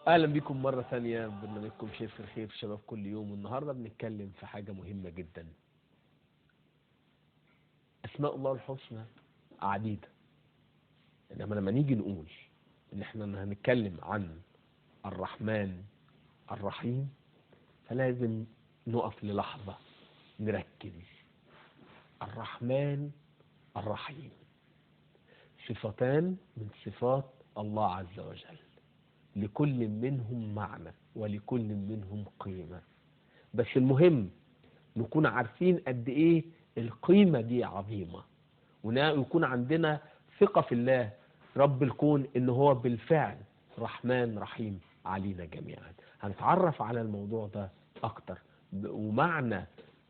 اهلا بكم مرة ثانية ببرنامجكم شيخ الخير في شباب كل يوم. والنهارده بنتكلم في حاجة مهمة جدا. اسماء الله الحسنى عديدة، انما لما نيجي نقول ان احنا هنتكلم عن الرحمن الرحيم فلازم نقف للحظة نركز. الرحمن الرحيم صفتان من صفات الله عز وجل، لكل منهم معنى ولكل منهم قيمة، بس المهم نكون عارفين قد ايه القيمة دي عظيمة، ويكون عندنا ثقة في الله رب الكون ان هو بالفعل رحمن رحيم علينا جميعا. هنتعرف على الموضوع ده اكتر ومعنى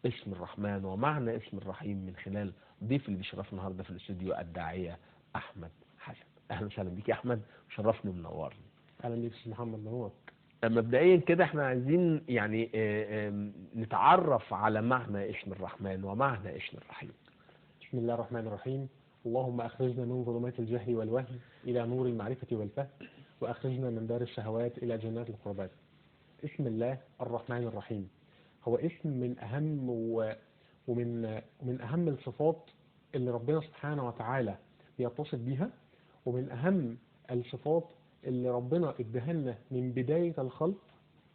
اسم الرحمن ومعنى اسم الرحيم من خلال ضيف اللي بيشرفنا النهارده في الاستوديو، الداعية احمد حسن. اهلا وسهلا بيك يا احمد، شرفني ومنورني. اهلا بيك استاذ محمد، نورك. مبدئيا كده احنا عايزين يعني نتعرف على معنى اسم الرحمن ومعنى اسم الرحيم. بسم الله الرحمن الرحيم. اللهم اخرجنا من ظلمات الجهل والوهم الى نور المعرفة والفهم، واخرجنا من دار الشهوات الى جنات القربات. اسم الله الرحمن الرحيم هو اسم من اهم ومن اهم الصفات اللي ربنا سبحانه وتعالى بيتصف بيها، ومن اهم الصفات اللي ربنا ادهلنا من بداية الخلق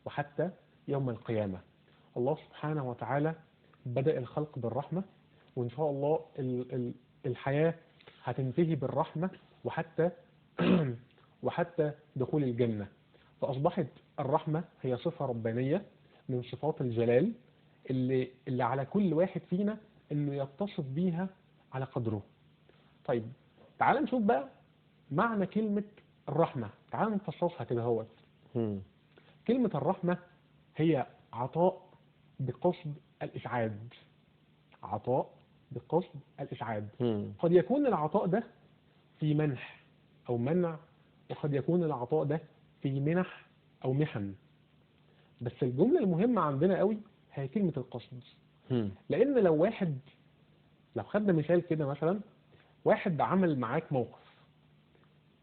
وحتى يوم القيامة. الله سبحانه وتعالى بدأ الخلق بالرحمة، وإن شاء الله الحياة هتنتهي بالرحمة وحتى دخول الجنة. فأصبحت الرحمة هي صفة ربانية من صفات الجلال اللي على كل واحد فينا إنه يتصف بيها على قدره. طيب تعال نشوف بقى معنى كلمة الرحمة، تعال نفصصها كده اهوت. كلمة الرحمة هي عطاء بقصد الإسعاد. عطاء بقصد الإسعاد. قد يكون العطاء ده في منح أو منع، وقد يكون العطاء ده في منح أو محن. بس الجملة المهمة عندنا قوي هي كلمة القصد. لأن لو خدنا مثال كده، مثلا واحد عمل معاك موقف،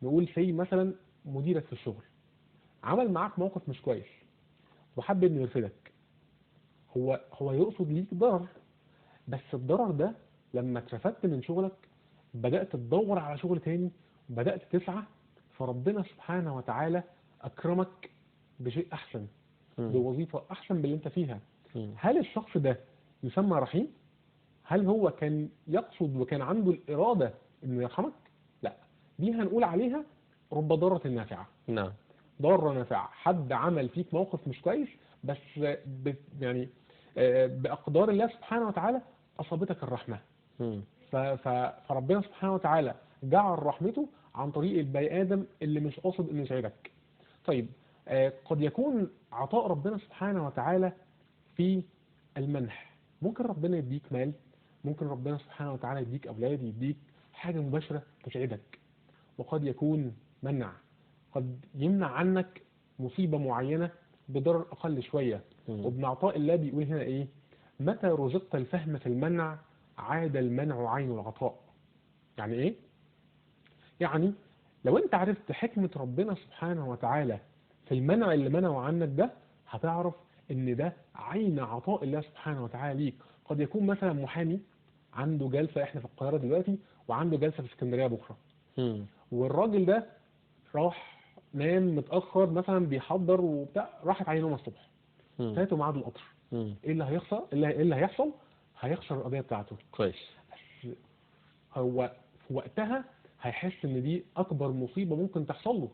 نقول سي مثلا مديرك في الشغل عمل معاك موقف مش كويس وحب انه يرفدك، هو يقصد ليك ضرر، بس الضرر ده لما اترفدت من شغلك بدأت تدور على شغل تاني وبدأت تسعى، فربنا سبحانه وتعالى أكرمك بشيء أحسن، بوظيفة أحسن باللي انت فيها. هل الشخص ده يسمى رحيم؟ هل هو كان يقصد وكان عنده الإرادة انه يرحمك؟ لا، دي هنقول عليها رب ضارة نافعة. نعم، ضارة نافعة. حد عمل فيك موقف مش كويس، بس يعني بأقدار الله سبحانه وتعالى أصابتك الرحمة. فربنا سبحانه وتعالى جعل رحمته عن طريق البني آدم اللي مش قاصد إنه يسعدك. طيب قد يكون عطاء ربنا سبحانه وتعالى في المنح. ممكن ربنا يديك مال، ممكن ربنا سبحانه وتعالى يديك أولاد، يديك حاجة مباشرة تسعدك. وقد يكون منع، قد يمنع عنك مصيبة معينة بضرر أقل شوية. وابن عطاء الله بيقول هنا إيه؟ متى رزقت الفهم في المنع عاد المنع عين العطاء. يعني إيه؟ يعني لو أنت عرفت حكمة ربنا سبحانه وتعالى في المنع اللي منعه عنك ده، هتعرف إن ده عين عطاء الله سبحانه وتعالى ليك. قد يكون مثلا محامي عنده جلسة، إحنا في القاهرة دلوقتي، وعنده جلسة في اسكندرية بكرة. والراجل ده راح نام متأخر مثلا بيحضر وبتاع، راحت عليه نوم الصبح، فاته ميعاد القطر. ايه اللي هيخسر؟ ايه اللي هيحصل؟ هيخسر القضية بتاعته. كويس. بس هو في وقتها هيحس ان دي اكبر مصيبة ممكن تحصل له.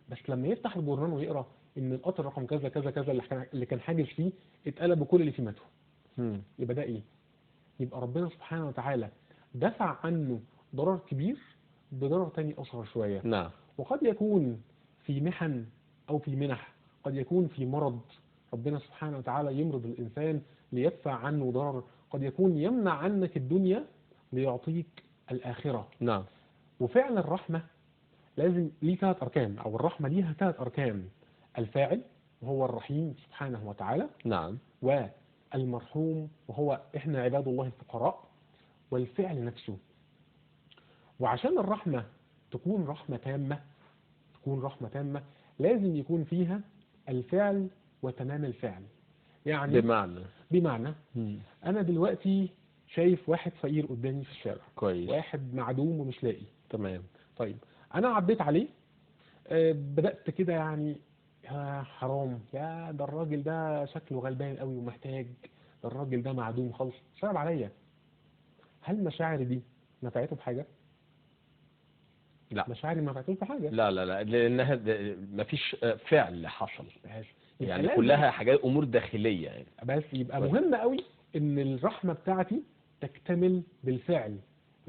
بس لما يفتح الجورنال ويقرا ان القطر رقم كذا كذا كذا اللي كان حاجز فيه اتقلب وكل اللي فيه ماتوا، يبقى ده ايه؟ يبقى ربنا سبحانه وتعالى دفع عنه ضرر كبير بضرر تاني أصغر شوية. نعم. وقد يكون في محن أو في منح، قد يكون في مرض، ربنا سبحانه وتعالى يمرض الإنسان ليدفع عنه ضرر، قد يكون يمنع عنك الدنيا ليعطيك الآخرة. نعم. وفعل الرحمة لازم ليه ثلاث أركان، أو الرحمة ليها ثلاث أركان: الفاعل وهو الرحيم سبحانه وتعالى، نعم، والمرحوم وهو إحنا عباد الله الفقراء، والفعل نفسه. وعشان الرحمة تكون رحمة تامة، تكون رحمة تامة لازم يكون فيها الفعل وتمام الفعل. يعني بمعنى أنا دلوقتي شايف واحد فقير قدامي في الشارع، كويس، واحد معدوم ومش لاقي، تمام. طيب أنا عديت عليه، بدأت كده يعني يا حرام، يا ده الراجل ده شكله غلبان قوي ومحتاج، ده الراجل ده معدوم خالص، صعب عليا. هل مشاعري دي نفعته بحاجة؟ لا، مشاعري ما نفعتوش بحاجة. لا لا لا، لأنها مفيش فعل حصل، يعني كلها حاجات أمور داخلية يعني. بس يبقى مهم قوي إن الرحمة بتاعتي تكتمل بالفعل،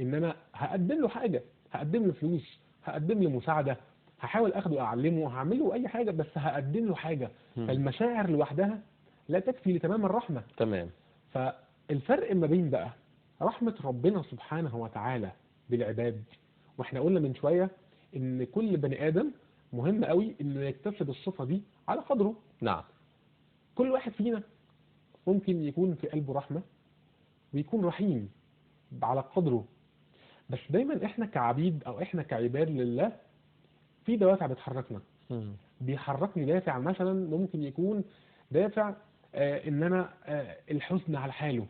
إن أنا هقدم له حاجة، هقدم له فلوس، هقدم له مساعدة، هحاول أخده أعلمه، هعمل له أي حاجة، بس هقدم له حاجة. فالمشاعر لوحدها لا تكفي لتمام الرحمة. تمام. فالفرق ما بين بقى رحمة ربنا سبحانه وتعالى بالعباد، واحنا قلنا من شوية ان كل بني آدم مهم قوي انه يكتسب الصفة دي على قدره. نعم. كل واحد فينا ممكن يكون في قلبه رحمة ويكون رحيم على قدره، بس دايما احنا كعبيد او احنا كعباد لله في دوافع بتحركنا. بيحركني دافع مثلا ممكن يكون دافع ان انا الحزن على حاله،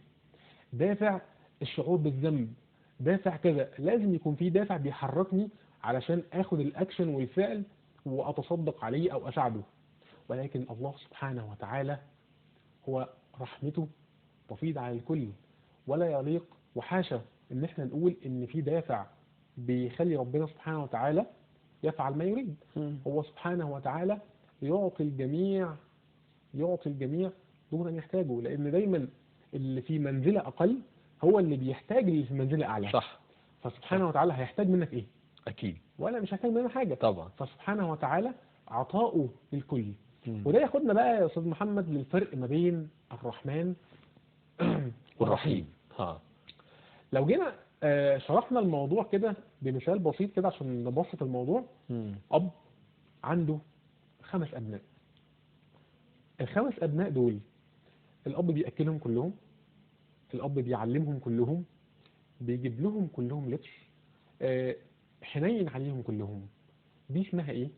دافع الشعور بالذنب، دافع كذا. لازم يكون في دافع بيحركني علشان اخد الاكشن والفعل واتصدق عليه او اساعده. ولكن الله سبحانه وتعالى هو رحمته تفيض على الكل، ولا يليق وحاشا ان احنا نقول ان في دافع بيخلي ربنا سبحانه وتعالى يفعل ما يريد. هو سبحانه وتعالى يعطي الجميع، يعطي الجميع دون ان يحتاجه، لان دايما اللي في منزلة اقل هو اللي بيحتاج اللي في منزلة اعلى. صح. فسبحانه وتعالى هيحتاج منك ايه؟ اكيد، ولا مش هيحتاج مننا حاجة طبعا. فسبحانه وتعالى عطاؤه للكل. وده ياخدنا بقى يا استاذ محمد للفرق ما بين الرحمن والرحيم. ها، لو جينا شرحنا الموضوع كده بمثال بسيط كده عشان نبسط الموضوع. اب عنده 5 ابناء، ال5 ابناء دول الاب بيأكلهم كلهم، الاب بيعلمهم كلهم، بيجيب لهم كلهم لبس، حنين عليهم كلهم. دي اسمها ايه؟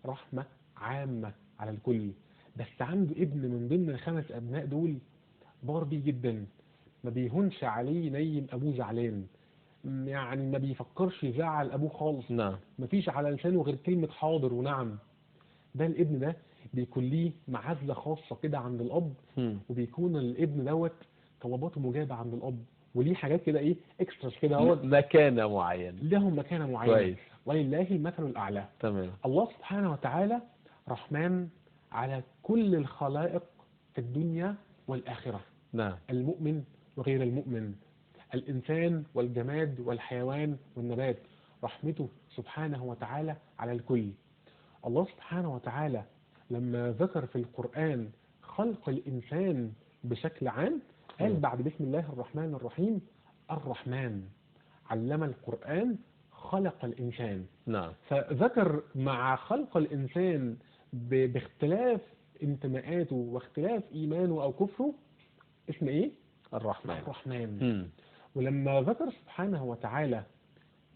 رحمة عامة على الكل. بس عنده ابن من ضمن ال5 ابناء دول بار بيه جدا، ما بيهونش عليه نيم ابوه زعلان، يعني ما بيفكرش يزعل ابوه خالص. نعم. مفيش على لسانه غير كلمة حاضر ونعم. ده الابن ده بيكون ليه معزة خاصة كده عند الاب، وبيكون الابن دوت طلباته مجابة عند الاب، وليه حاجات كده ايه extras كده، هو مكانة معينة، لهم مكانة معينة. كويس. ولله المثل الأعلى. تمام. الله سبحانه وتعالى رحمن على كل الخلائق في الدنيا والآخرة. نعم. المؤمن وغير المؤمن، الإنسان والجماد والحيوان والنبات، رحمته سبحانه وتعالى على الكل. الله سبحانه وتعالى لما ذكر في القرآن خلق الإنسان بشكل عام قال بعد بسم الله الرحمن الرحيم الرحمن علم القرآن خلق الإنسان. نعم. فذكر مع خلق الإنسان باختلاف انتماءاته واختلاف إيمانه أو كفره اسم إيه؟ الرحمن. الرحمن. ولما ذكر سبحانه وتعالى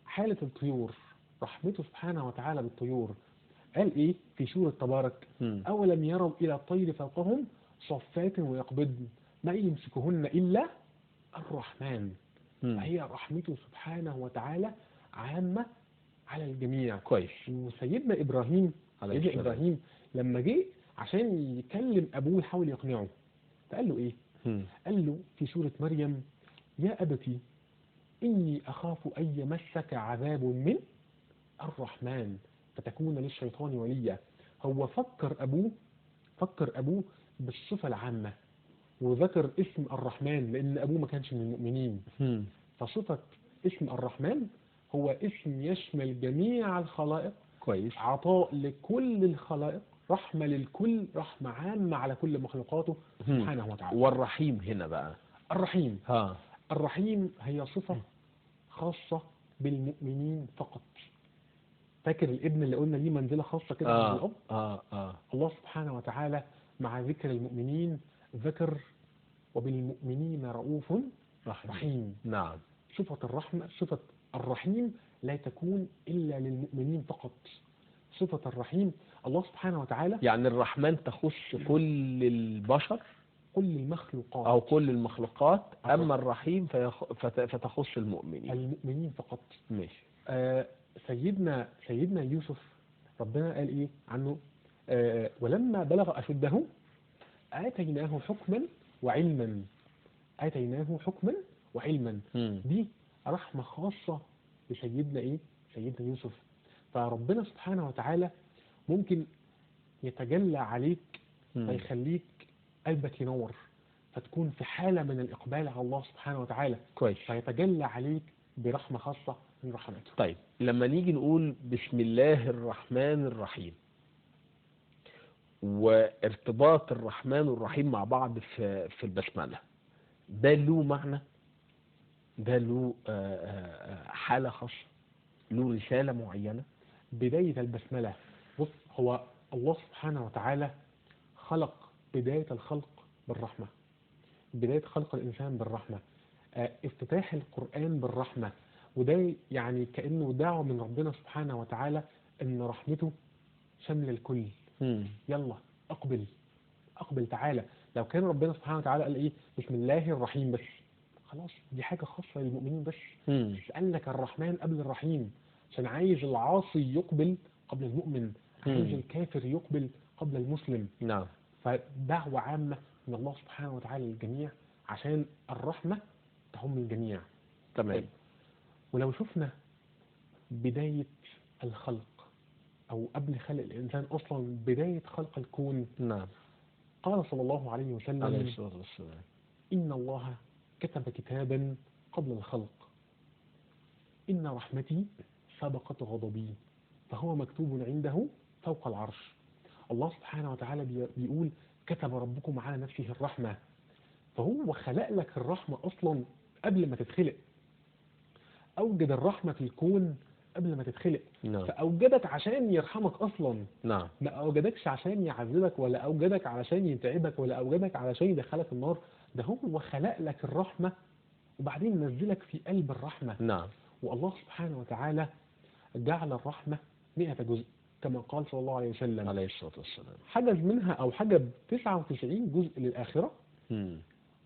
حالة الطيور، رحمته سبحانه وتعالى بالطيور، قال إيه في سورة تبارك؟ أولم يروا إلى الطير فوقهم صفات ويقبضن ما يمسكهن إلا الرحمن. فهي رحمته سبحانه وتعالى عامة على الجميع. كويس. وسيدنا إبراهيم، سيدنا إبراهيم لما جه عشان يكلم أبوه يحاول يقنعه، فقال له إيه؟ قال له في سورة مريم: يا أبتي إني أخاف أن يمسك عذاب من الرحمن فتكون للشيطان وليا. هو فكر أبوه، فكر أبوه بالصفة العامة وذكر اسم الرحمن لأن أبوه ما كانش من المؤمنين. فصفة اسم الرحمن هو اسم يشمل جميع الخلائق. كويس. عطاء لكل الخلائق، رحمة للكل، رحمة عامة على كل مخلوقاته سبحانه وتعالى. والرحيم هنا بقى، الرحيم، الرحيم هي صفة خاصة بالمؤمنين فقط. فاكر الابن اللي قلنا ليه منزلة خاصة كده عند الأب؟ الله سبحانه وتعالى مع ذكر المؤمنين ذكر وبالمؤمنين رؤوف رحيم. نعم. صفة الرحمة، صفة الرحيم لا تكون إلا للمؤمنين فقط. صفة الرحيم، الله سبحانه وتعالى يعني الرحمن تخص كل البشر، كل المخلوقات أو كل المخلوقات، أما الرحيم فتخص المؤمنين، المؤمنين فقط. ماشي. سيدنا يوسف ربنا قال إيه عنه؟ ولما بلغ أشده آتيناه حكما وعلما. آتيناه حكما وعلما. دي رحمة خاصة لسيدنا إيه؟ سيدنا يوسف. فربنا سبحانه وتعالى ممكن يتجلى عليك فيخليك قلبك ينور، فتكون في حالة من الإقبال على الله سبحانه وتعالى. كويس. فيتجلى عليك برحمة خاصة من رحمته. طيب لما نيجي نقول بسم الله الرحمن الرحيم وارتباط الرحمن والرحيم مع بعض في البسملة، ده له معنى، ده له حالة خاصة، له رسالة معينة. بداية البسملة، بص، هو الله سبحانه وتعالى خلق بداية الخلق بالرحمة، بداية خلق الإنسان بالرحمة، افتتاح القرآن بالرحمة، وده يعني كأنه دعوة من ربنا سبحانه وتعالى إن رحمته شمل الكل. يلا أقبل، أقبل تعالى. لو كان ربنا سبحانه وتعالى قال إيه؟ بسم الله الرحيم بس، خلاص دي حاجة خاصة للمؤمنين بس. بس قال لك الرحمن قبل الرحيم، عشان عايز العاصي يقبل قبل المؤمن، عايز الكافر يقبل قبل المسلم. نعم. فدعوة عامة من الله سبحانه وتعالى للجميع عشان الرحمة تعم الجميع. تمام. ولو شفنا بداية الخلق أو قبل خلق الإنسان أصلا، بداية خلق الكون. نعم. قال صلى الله عليه وسلم، عليه الصلاة والسلام، إن الله كتب كتابا قبل الخلق، إن رحمتي سبقت غضبي، فهو مكتوب عنده فوق العرش. الله سبحانه وتعالى بيقول كتب ربكم على نفسه الرحمة، فهو خلق لك الرحمة أصلا قبل ما تتخلق، أوجد الرحمة في الكون قبل ما تتخلق. نعم. فأوجدك عشان يرحمك أصلا. نعم. ما أوجدكش عشان يعذبك، ولا أوجدك علشان يتعبك، ولا أوجدك علشان يدخلك النار. ده هو خلق لك الرحمة وبعدين نزلك في قلب الرحمة. نعم. والله سبحانه وتعالى جعل الرحمة 100 جزء كما قال صلى الله عليه وسلم، عليه الصلاة والسلام، حجز منها أو حجب 99 جزء للآخرة،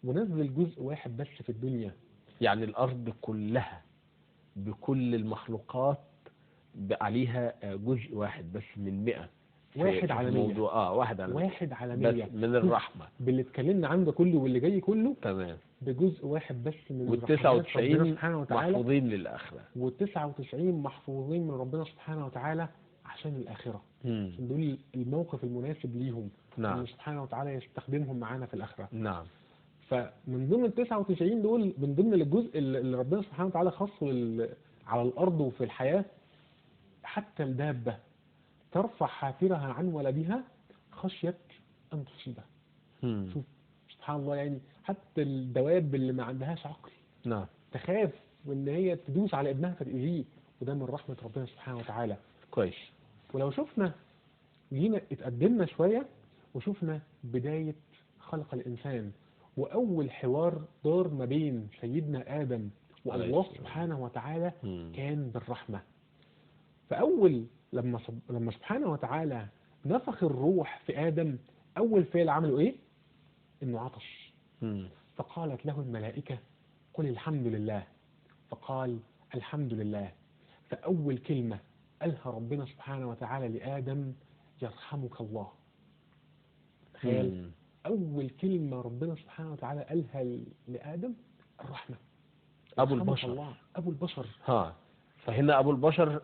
ونزل جزء واحد بس في الدنيا. يعني الأرض كلها بكل المخلوقات عليها جزء واحد بس من 100، واحد على 100. واحد على 100، واحد على 100 بس من الرحمة، باللي اتكلمنا عنه ده كله واللي جاي كله. تمام. بجزء واحد بس من وال99 محفوظين للآخرة، وال99 محفوظين من ربنا سبحانه وتعالى عشان الآخرة. عشان دول الموقف المناسب ليهم. نعم. سبحانه وتعالى يستخدمهم معانا في الآخرة. نعم. فمن ضمن ال99 دول، من ضمن الجزء اللي ربنا سبحانه وتعالى خصه على الأرض وفي الحياة، حتى الدابة ترفع حافرها عن ولدها خشية أن تصيبه. شوف سبحان الله، يعني حتى الدواب اللي ما عندهاش عقل، نعم، تخاف ان هي تدوس على ابنها فتأذيه، وده من رحمة ربنا سبحانه وتعالى. كويس. ولو شفنا جينا اتقدمنا شوية وشفنا بداية خلق الإنسان وأول حوار دار ما بين سيدنا آدم والله سبحانه وتعالى كان بالرحمة. فأول لما سبحانه وتعالى نفخ الروح في آدم، أول فعل عمله إيه؟ إنه عطش. فقالت له الملائكة قل الحمد لله، فقال الحمد لله. فأول كلمة قالها ربنا سبحانه وتعالى لآدم يرحمك الله. تخيل، أول كلمة ربنا سبحانه وتعالى قالها لآدم الرحمة. أبو البشر. الله، أبو البشر. ها، فهنا أبو البشر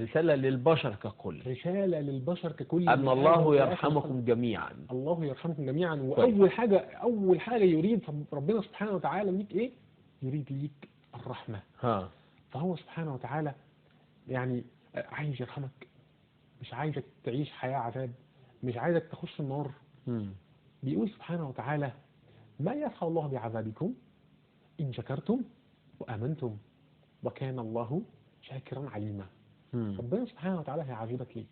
رسالة للبشر ككل، رسالة للبشر ككل، أن الله يرحمكم جميعا. الله يرحمكم جميعا. وأول حاجة، أول حاجة يريد ربنا سبحانه وتعالى ليك إيه؟ يريد ليك الرحمة. ها. فهو سبحانه وتعالى يعني عايز يرحمك، مش عايزك تعيش حياة عذاب، مش عايزك تخش النار. بيقول سبحانه وتعالى ما يفعل الله بعذابكم إن شكرتم وآمنتم وكان الله شاكرا عليما. ربنا سبحانه وتعالى هيعذبك ليه؟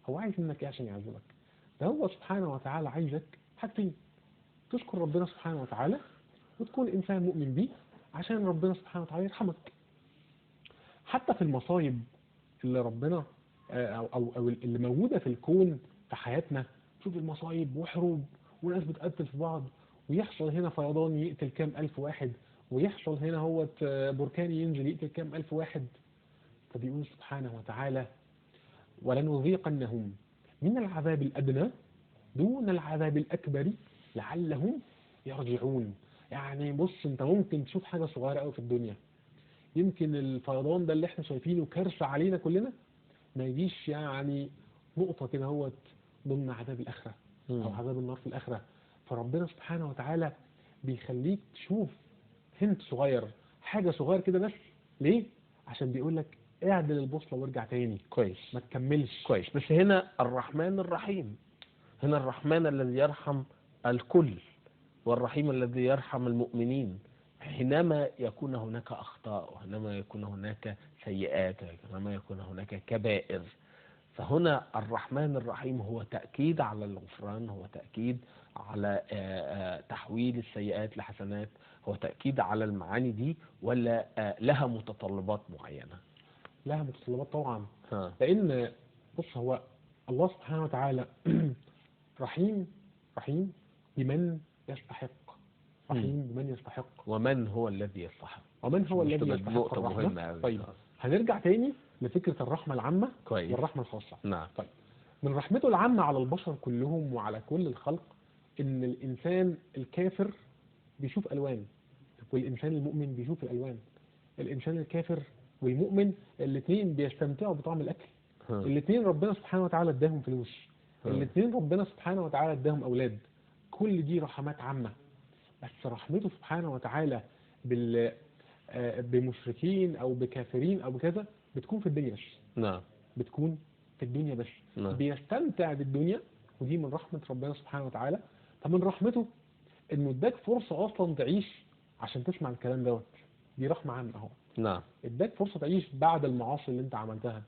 هو عايز منك ايه عشان يعذبك؟ ده هو سبحانه وتعالى عايزك حاجتين: تشكر ربنا سبحانه وتعالى وتكون إنسان مؤمن بيه عشان ربنا سبحانه وتعالى يرحمك. حتى في المصايب اللي ربنا او اللي موجودة في الكون في حياتنا. شوف المصايب وحروب وناس بتقتل في بعض، ويحصل هنا فيضان يقتل كام ألف واحد، ويحصل هنا هو بركان ينزل يقتل كام ألف واحد. فبيقول سبحانه وتعالى ولنذيقنهم من العذاب الأدنى دون العذاب الأكبر لعلهم يرجعون. يعني بص، انت ممكن تشوف حاجة صغيرة قوي في الدنيا، يمكن الفيضان ده اللي احنا شايفينه كارثة علينا كلنا ما يجيش يعني نقطة كده هو ضمن عذاب الآخرة أو عذاب النار في الآخرة. فربنا سبحانه وتعالى بيخليك تشوف هنت صغير، حاجة صغير كده بس، ليه؟ عشان بيقول لك اعدل البوصلة وارجع تاني. كويس، ما تكملش. كويس. بس هنا الرحمن الرحيم، هنا الرحمن الذي يرحم الكل والرحيم الذي يرحم المؤمنين. حينما يكون هناك أخطاء وحينما يكون هناك سيئات وحينما يكون هناك كبائر، فهنا الرحمن الرحيم هو تأكيد على الغفران، هو تأكيد على تحويل السيئات لحسنات، هو تأكيد على المعاني دي، ولا لها متطلبات معينة؟ لها متطلبات طبعا. لأن بص، هو الله سبحانه وتعالى رحيم، رحيم بمن يستحق، رحيم بمن يستحق. ومن هو الذي يستحق؟ ومن هو الذي يستحق؟ نقطة مهمة أوي. طيب هنرجع تاني لفكرة الرحمة العامة. كويس. والرحمة الخاصة. نعم. طيب من رحمته العامة على البشر كلهم وعلى كل الخلق إن الإنسان الكافر بيشوف ألوان، والإنسان المؤمن بيشوف الألوان. الإنسان الكافر والمؤمن الاثنين بيستمتعوا بطعم الأكل، الاثنين ربنا سبحانه وتعالى اداهم فلوس، الاثنين ربنا سبحانه وتعالى اداهم أولاد. كل دي رحمات عامة. بس رحمته سبحانه وتعالى بمشركين أو بكافرين أو بكذا بتكون في الدنيا بس. نعم. بتكون في الدنيا بس. نعم. بيستمتع بالدنيا، ودي من رحمة ربنا سبحانه وتعالى. فمن رحمته إنه اداك فرصة أصلا تعيش عشان تسمع الكلام دوت، دي رحمة عامة أهو. نعم. اداك فرصة تعيش بعد المعاصي اللي انت عملتها،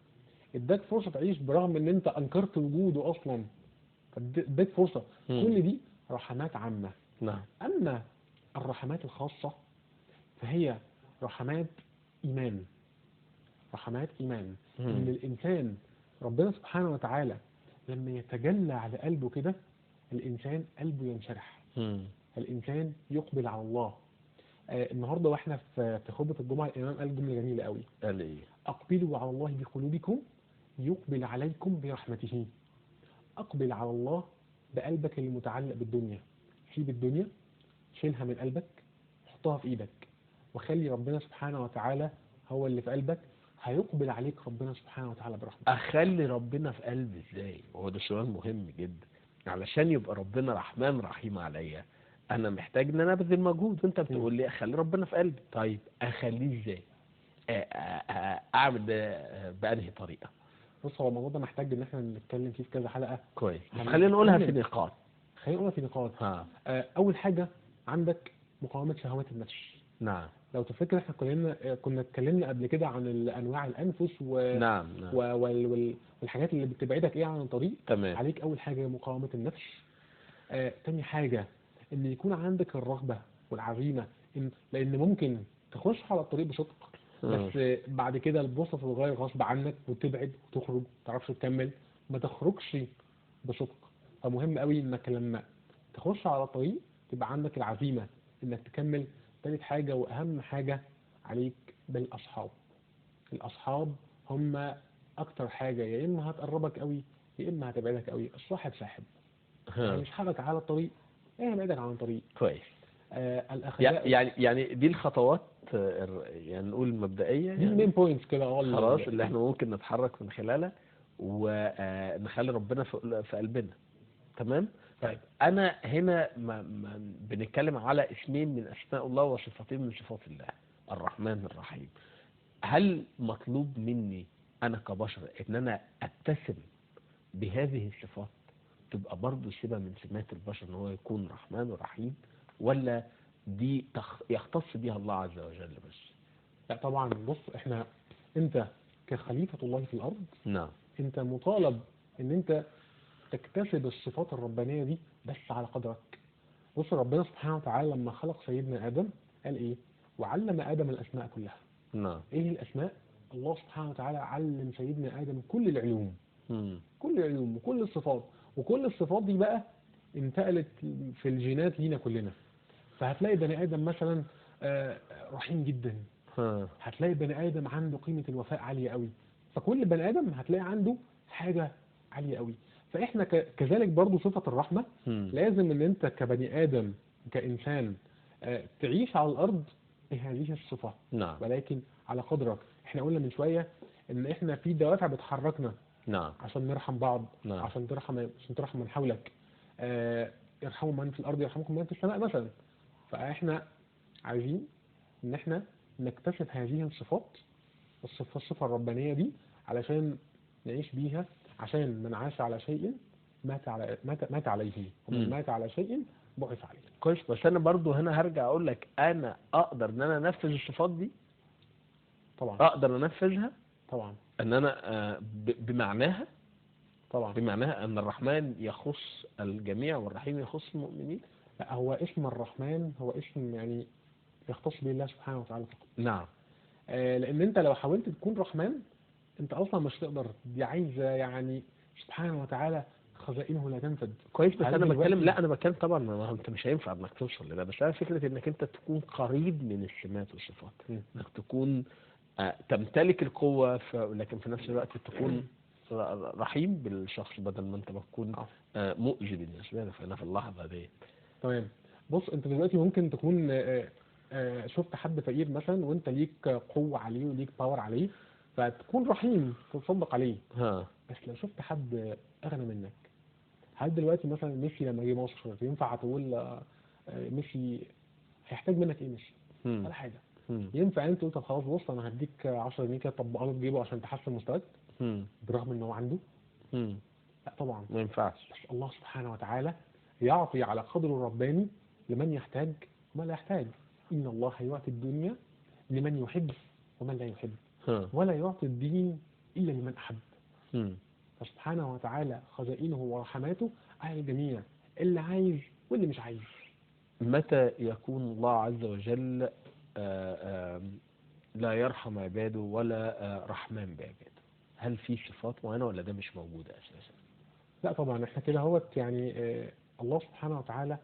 اداك فرصة تعيش برغم ان انت انكرت وجوده اصلا، اداك فرصة. كل دي رحمات عامة. نعم. اما الرحمات الخاصة فهي رحمات ايمان، رحمات ايمان. ان الانسان ربنا سبحانه وتعالى لما يتجلى على قلبه كده، الانسان قلبه ينشرح، الانسان يقبل على الله. النهارده واحنا في خطبه الجمعة الامام قال جملة جميلة قوي. قال ايه؟ اقبلوا على الله بقلوبكم يقبل عليكم برحمته. اقبل على الله بقلبك المتعلق بالدنيا، سيب الدنيا، شيلها من قلبك، حطها في ايدك، وخلي ربنا سبحانه وتعالى هو اللي في قلبك. هيقبل عليك ربنا سبحانه وتعالى برحمته. اخلي ربنا في قلبي ازاي؟ وهو ده سؤال مهم جدا. علشان يبقى ربنا رحمن رحيم عليا انا محتاج ان انا ابذل مجهود، وانت بتقول لي اخلي ربنا في قلبي. طيب اخليه ازاي؟ اعمل ده بانهي طريقه؟ بص، هو الموضوع ده محتاج ان احنا نتكلم فيه في كذا حلقة. كويس، خلينا نقولها في نقاط. خلينا نقولها في نقاط. اول حاجة عندك مقاومة شهوات النفس. نعم. لو تفتكر احنا كنا اتكلمنا قبل كده عن انواع الانفس نعم. نعم. والحاجات اللي بتبعدك ايه عن الطريق. تمام. عليك اول حاجة مقاومة النفس. تاني حاجة ان يكون عندك الرغبة والعزيمة، لان ممكن تخش على الطريق بصدق، بس بعد كده البوصلة تتغير غصب عنك وتبعد وتخرج، ما تعرفش تكمل، ما تخرجش بصدق. فمهم قوي انك لما تخش على الطريق تبقى عندك العزيمة انك تكمل. تالت حاجة واهم حاجة عليك بالاصحاب. الاصحاب هم اكتر حاجة، يا اما هتقربك قوي يا اما هتبعدك قوي. الصاحب ساحب، يعني يسحبك على الطريق ايه، يبعدك عن الطريق. كويس. الاخلاق يعني دي الخطوات، يعني نقول مبدئية، دي ال main points كده خلاص اللي احنا ممكن نتحرك من خلالها ونخلي ربنا في قلبنا. تمام. طيب انا هنا ما بنتكلم على اسمين من اسماء الله وصفتين من صفات الله، الرحمن الرحيم. هل مطلوب مني انا كبشر ان انا اتسم بهذه الصفات، تبقى برضو سمة من سمات البشر ان هو يكون رحمن ورحيم، ولا دي يختص بها الله عز وجل بس؟ لا طبعا. بص، احنا انت كخليفة الله في الارض، نعم، انت مطالب ان انت تكتسب الصفات الربانية دي بس على قدرك. بص، ربنا سبحانه وتعالى لما خلق سيدنا آدم قال ايه؟ وعلم آدم الأسماء كلها. نعم. ايه الأسماء؟ الله سبحانه وتعالى علم سيدنا آدم كل العلوم، كل العلوم وكل الصفات، وكل الصفات دي بقى انتقلت في الجينات لينا كلنا. فهتلاقي بني آدم مثلا رحيم جدا، هتلاقي بني آدم عنده قيمة الوفاء عالية قوي. فكل بني آدم هتلاقي عنده حاجة عالية قوي. فإحنا كذلك برضو صفة الرحمة لازم ان انت كبني آدم كإنسان تعيش على الأرض بهذه الصفة. نعم. ولكن على قدرك. احنا قلنا من شوية ان احنا في دوافع بتحركنا. نعم. عشان نرحم بعض. نعم. عشان ترحم من حولك. ارحموا من في الأرض يرحمكم من في السماء مثلا. فاحنا عايزين ان احنا نكتسب هذه الصفات، الصفة الربانية دي، علشان نعيش بيها، عشان من عاش على شيء مات عليه، ومن مات على شيء بعث عليه. كويس. بس انا برضو هنا هرجع اقول لك انا اقدر ان انا انفذ الصفات دي؟ طبعا اقدر انفذها طبعا، ان انا بمعناها طبعا، بمعناها ان الرحمن يخص الجميع والرحيم يخص المؤمنين. لا، هو اسم الرحمن هو اسم يعني يختص به الله سبحانه وتعالى فقط. نعم. لان انت لو حاولت تكون رحمن انت اصلا مش تقدر، دي عايزه يعني سبحانه وتعالى خزائنه لا تنفد. كويس. بس انا بتكلم، لا انا بتكلم طبعا ما انت مش هينفع انك توصل لده، بس انا فكرة انك انت تكون قريب من السمات والصفات، انك تكون تمتلك القوة، لكن في نفس الوقت تكون رحيم بالشخص بدل ما انت بتكون مؤذي بالنسبة له. فانا في اللحظة دي. تمام. بص، انت دلوقتي ممكن تكون شفت حد فقير مثلا وانت ليك قوة عليه وليك باور عليه، فتكون رحيم تتصدق عليه. بس لو شفت حد اغنى منك، هل دلوقتي مثلا ميسي لما جه مصر ينفع تقول ميسي هيحتاج منك ايه؟ ميسي ولا حاجة. ينفع انت تقول طب خلاص بص انا هديك 10 جنيه كده طبقها له في جيبه عشان تحسن مستواك، برغم ان هو عنده؟ لا طبعا ما ينفعش. بس الله سبحانه وتعالى يعطي على قدره الرباني لمن يحتاج ومن لا يحتاج. إن الله يعطي الدنيا لمن يحب ومن لا يحب، ولا يعطي الدين إلا لمن أحب. فسبحانه وتعالى خزائنه ورحماته على الجميع، اللي عايز واللي مش عايز. متى يكون الله عز وجل لا يرحم عباده ولا رحمن بعباده؟ هل في صفات معينة ولا ده مش موجود أساسا؟ لا طبعا، احنا كده هوت يعني الله سبحانه وتعالى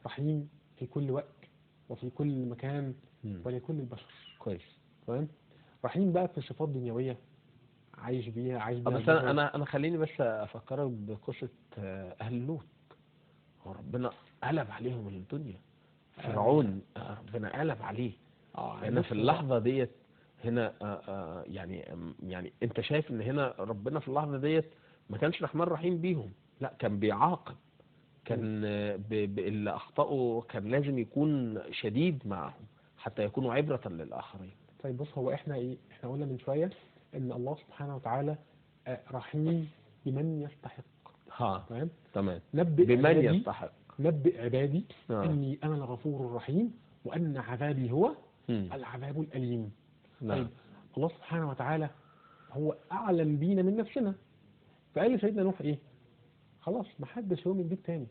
رحيم في كل وقت وفي كل مكان ولكل البشر. كويس. تمام. رحيم بقى في صفات دنيوية عايش بيها، عايش بيها. بس انا خليني بس افكرك بقصة اهل لوط. هو ربنا قلب عليهم الدنيا. فرعون ربنا قلب عليه. لان في اللحظة ديت هنا يعني انت شايف ان هنا ربنا في اللحظة ديت ما كانش رحمن رحيم بيهم، لا كان بيعاقب، كان اللي اخطأوا كان لازم يكون شديد معهم حتى يكونوا عبرة للآخرين. طيب بص، هو احنا ايه، احنا قلنا من شوية ان الله سبحانه وتعالى رحيم بمن يستحق. تمام تمام. نبئ بمن يستحق. نبئ عبادي اني انا الغفور الرحيم وان عذابي هو العذاب الأليم. نعم. طيب الله سبحانه وتعالى هو اعلم بينا من نفسنا، فقال لسيدنا نوح ايه؟ خلاص ما حدش يؤمن بيك تاني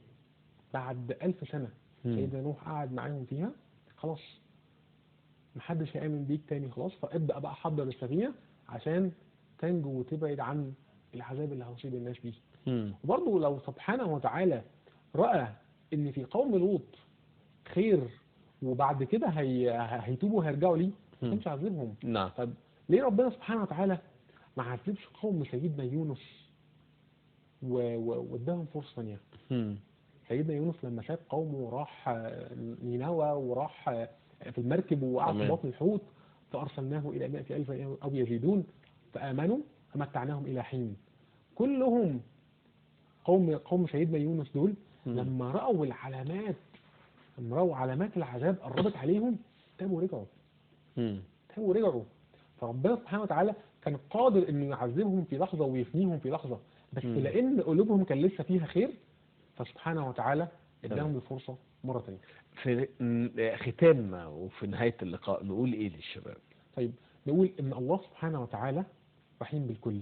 بعد 1000 سنة. سيدنا نوح قعد معاهم فيها، خلاص ما حدش هيؤمن بيك تاني خلاص، فابدأ بقى حضر السفينة عشان تنجو وتبعد عن العذاب اللي هيصيب الناس بيه. وبرضه لو سبحانه وتعالى رأى ان في قوم لوط خير وبعد كده هيتوبوا وهيرجعوا ليه، ما كانش عذبهم. نعم. طب ليه ربنا سبحانه وتعالى ما عذبش قوم سيدنا يونس واداهم فرصة ثانية؟ سيدنا يونس لما ساب قومه وراح نينوى وراح في المركب وقعد في بطن الحوت، فأرسلناه إلى 100,000 أو يزيدون فآمنوا فمتعناهم إلى حين. كلهم قوم سيدنا يونس دول لما رأوا العلامات، لما رأوا علامات العذاب قربت عليهم، تابوا ورجعوا. تابوا ورجعوا. فربنا سبحانه وتعالى كان قادر إنه يعذبهم في لحظة ويفنيهم في لحظة، بس لأن قلوبهم كان لسه فيها خير، فسبحانه وتعالى اداهم الفرصة مرة ثانية. في ختامنا وفي نهاية اللقاء نقول إيه للشباب؟ طيب نقول إن الله سبحانه وتعالى رحيم بالكل،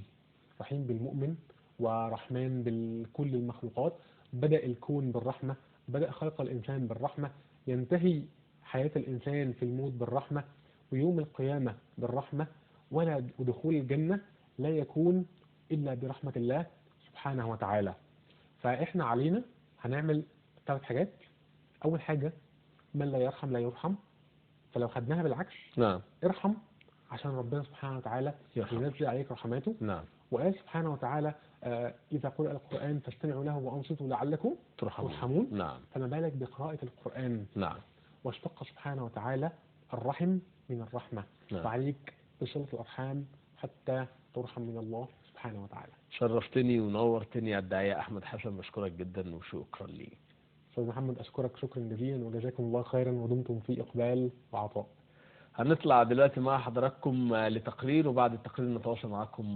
رحيم بالمؤمن ورحمن بكل المخلوقات. بدأ الكون بالرحمة، بدأ خلق الإنسان بالرحمة، ينتهي حياة الإنسان في الموت بالرحمة، ويوم القيامة بالرحمة، ولا ودخول الجنة لا يكون إلا برحمة الله سبحانه وتعالى. فإحنا علينا هنعمل 3 حاجات. أول حاجة، من لا يرحم لا يرحم. فلو خدناها بالعكس، نعم، ارحم عشان ربنا سبحانه وتعالى ينزل عليك رحماته. نعم. وقال سبحانه وتعالى إذا قرأ القرآن فاستمعوا له وأنصتوا لعلكم ترحمون. نعم. فما بالك بقراءة القرآن. نعم. واشتق سبحانه وتعالى الرحم من الرحمة. نعم. فعليك بصلة الأرحام حتى ترحم من الله سبحانه وتعالى. شرفتني ونورتني يا الداعية أحمد حسن، بشكرك جدا وشكرا ليك. أستاذ محمد، أشكرك شكرا جزيلا وجزاكم الله خيرا ودمتم في إقبال وعطاء. هنطلع دلوقتي مع حضراتكم لتقرير، وبعد التقرير نتواصل معاكم.